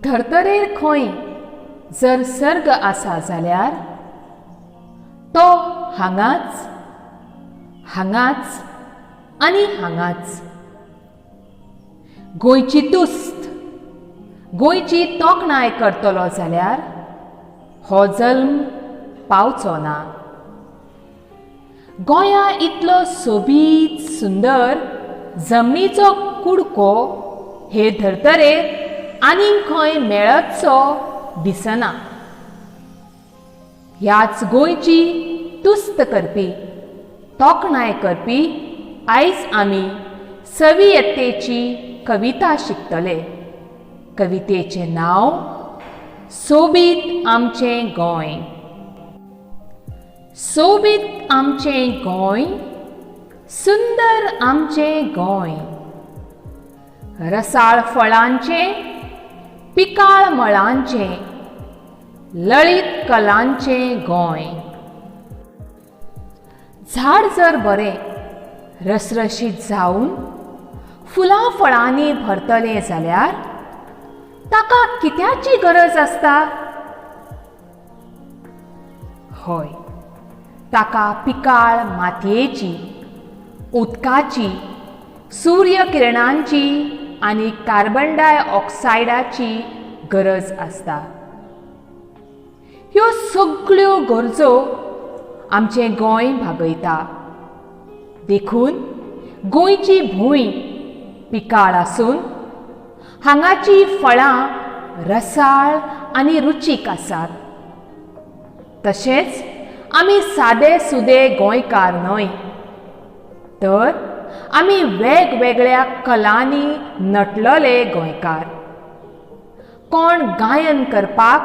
धर्तरेर खंय जर सर्ग आसा जाल्यार तो हांगाच, हांगाच आनी हांगाच. गोंयची तुस्त, गोंयची तोखणाय करतलो जाल्यार हो जल्म पावचो ना. गोंया इतलो सोबीत सुंदर जमनीचो कुडको हे धर्तरेर आनीक खंय मेळतसो दिसना. ह्याच गोंयची तुस्त करपी, तोखणाय करपी आयज आमी सवियत्तेची कविता शिकतले. कवितेचें नांव सोबीत आमचें गोंय. सोबीत आमचें गोंय, सुंदर आमचें गोंय, रसाळ फळांचें, पिकाळ मळांचें, लळीत कलांचें गोंय. झाड जर बरें रसरशीत जावन फुलां फळांनी भरतलें जाल्यार ताका कित्याची गरज आसता? हय, ताका पिकाळ मातयेची, उदकाची, सूर्यकिरणांची आनी कार्बन डायऑक्सायडाची गरज आसता. ह्यो सगळ्यो गरजो आमचें गोंय भागयता. देखून गोंयची भूंय पिकाळ आसून हांगाची फळां रसाळ आनी रुचीक आसात. तशेंच आमी सादे सुदे गोंयकार न्हय, तर आमी वेगवेगळ्या कलांनी नटलेले गोंयकार. कोण गायन करपाक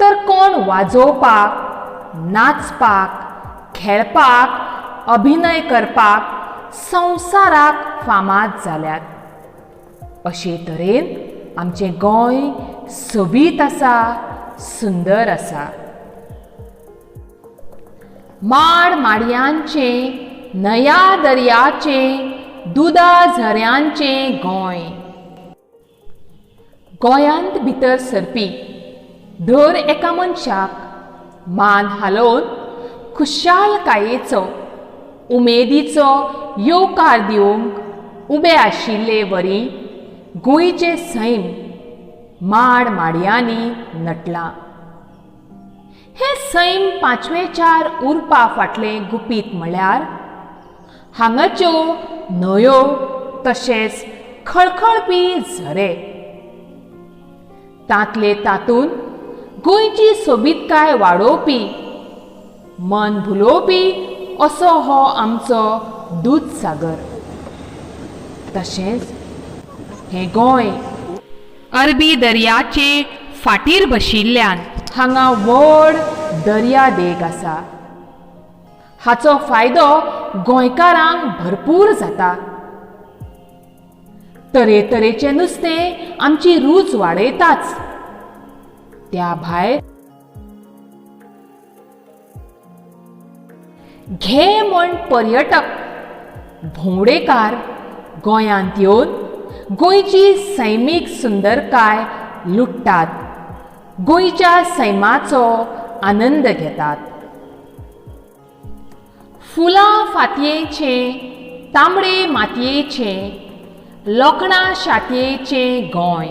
तर कोण वाजोवपाक, नाचपाक, खेळपाक, अभिनय करपाक संवसाराक फामाद जाल्यात. अशे तरेन आमचें गोंय सोबीत आसा, सुंदर आसा. माड माडयांचें, न्हंया दर्याचें, दुदा झऱ्यांचें गोंय. गोंयांत भितर सरपी दर एका मनशाक मान हालोवन खुशालकायेचो, उमेदीचो येवकार दिवंक उबे आशिल्ले वरी गोंयचें सैम माड माडयांनी नटलां. हें सैम पांचवेचार उरपा फाटलें गुपीत म्हळ्यार हांगाच्यो न्हंयो तशेंच खळखळपी झरे. तांतले तातूंत गोंयची सोबीतकाय वाडोवपी, मन भुलोवपी असो हो आमचो दूदसागर. तशेंच हें गोंय अरबी दर्याचे फाटीर बशिल्ल्यान हांगा व्हड दर्या देग आसा. हाचो फायदो गोंयकारांक भरपूर जाता. तरेतरेचें नुस्तें आमची रूच वाडयताच, त्या भायर घे म्हण पर्यटक भोंवडेकार गोंयांत येवन गोंयची सैमीक सुंदरकाय लुट्टात, गोंयच्या सैमाचो आनंद घेतात. फुलां फातयेचें, तांबडे मातयेचें, लोखणा शातयेचें गोंय.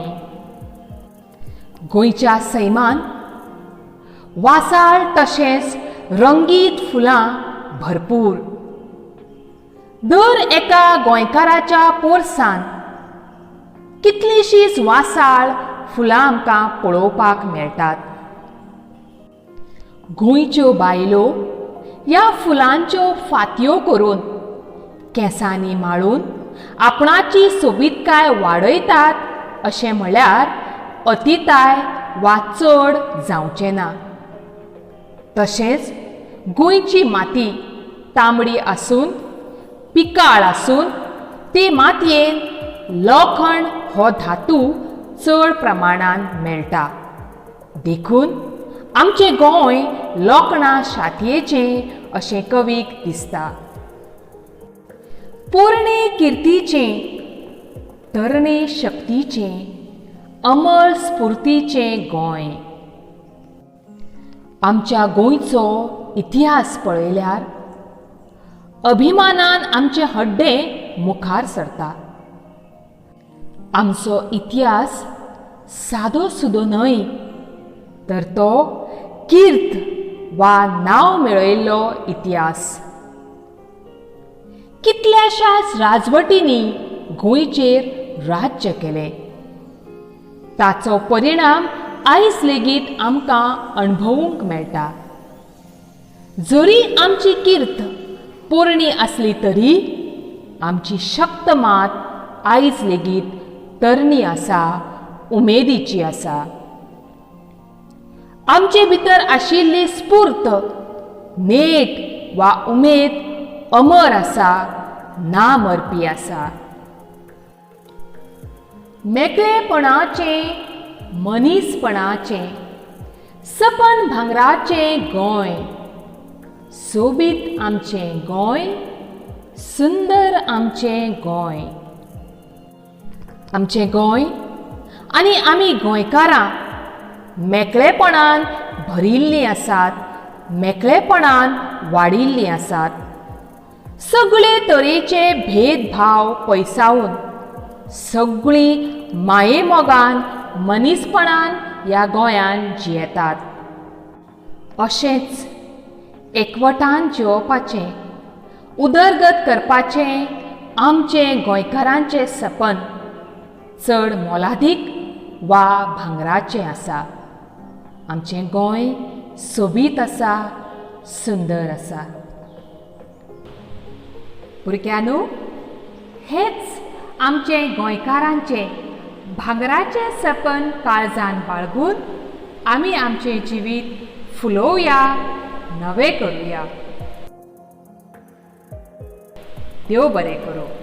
गोंयच्या सैमान वासाळ तशेंच रंगीत फुलां भरपूर. दर एका गोंयकाराच्या पोरसान कितलींशींच वासाळ फुलां आमकां पळोवपाक मेळटात. गोंयच्यो बायलो ह्या फुलांच्यो फातयो करून केंसांनी माळून आपणाची सोबीतकाय वाडयतात अशें म्हळ्यार अतिताय वा चड जावचें ना. तशेंच गोंयची माती तांबडी आसून पिकाळ आसून ते मातयेन लोखण हो धातू चड प्रमाणान मेळटा. देखून आमचें गोंय लोखणा शातयेचें अशें कवीक दिसता. पोरणे किर्तीचें, तरणे शक्तीचें, अमर स्फुर्तीचें गोंय. आमच्या गोंयचो इतिहास पळयल्यार अभिमानान आमचें हड्डें मुखार सरता. आमचो इतिहास सादो सुदो न्हय, तर तो कीर्त वा नांव मेळयल्लो इतिहास. कितल्याशाच राजवटींनी गोंयचेर राज्य केलें. ताचो परिणाम आयज लेगीत आमकां अणभवूंक मेळटा. जरी आमची कीर्त पोरणी आसली तरी आमची शक्त मात आयज लेगीत तरणी आसा, उमेदीची आसा. आमचे भितर आशिल्ली स्फूर्त, नेट वा उमेद अमर आसा, ना मरपी आसा. मेकळेपणाचें, मनीसपणाचें सपन भांगराचें गोंय, सोबीत आमचें गोंय, सुंदर आमचें गोंय. आमचें गोंय आनी आमी गोंयकारां मेकळेपणान भरिल्लीं आसात, मेकळेपणान वाडिल्लीं आसात. सगळे तरेचे भेदभाव पयसावन सगळीं मायेमोगान, मनीसपणान ह्या गोंयान जियेतात. अशेंच एकवटान जियोवपाचें, उदरगत करपाचें आमचें गोंयकारांचें सपन चड मोलादीक वा भांगराचें आसा. आमचें गोंय सोबीत आसा, सुंदर आसा. भुरग्यांनो, हेंच आमचें गोंयकारांचें भांगराचें सपन काळजान बाळगून आमी आमचें जिवीत फुलोवया, नवें करुया. देव बरें करूं.